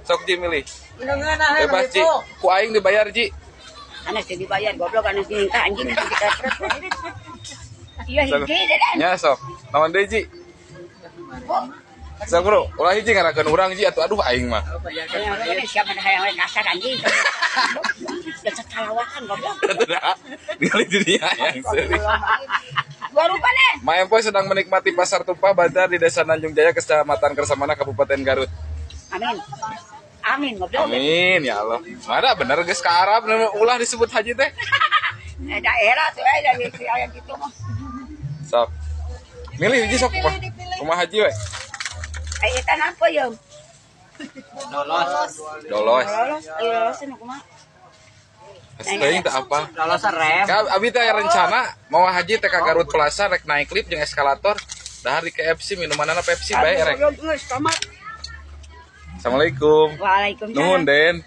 Sok, Ji, milih. Bebas, Ji. Ku aing dibayar, Ji. Anas teu dibayar, goblok, anas minta, anjing, kita. Iya, hiji deh. Nya sok. Naon deui, Ji? Sok, bro, ulah hiji ngarakeun urang, Ji, atuh, aduh, aing mah. Siapa hayang we kasar, anjing. Dasar kalawakan, goblok. Tidak, ningali dunia yang serius. Dua rupa nih. Ma Empoy sedang menikmati pasar tumpah bazar di Desa Nanjung Jaya, Kecamatan Kersamanah, Kabupaten Garut. Amin. Amin, goblok. Amin ya Allah. Mana bener geus ka Arab, ulah disebut haji teh. Eh, daerah tuh eh dari si aya gitu mah. Sok. Milih hiji sok kumaha? Kumaha haji we? Eh, eta napa ya? Lolos. Dolos. Lolos, ayo lolos nu kumaha? Teuing teh apa? Lolos rem. Ka abi teh aya rencana mau haji teh ka Garut Plaza, rek naik lift jeung eskalator. Dahar di KFC, minumanana Pepsi bae rek. Goblok, geus tamat. Assalamualaikum. Waalaikumsalam. Nuhun, Den.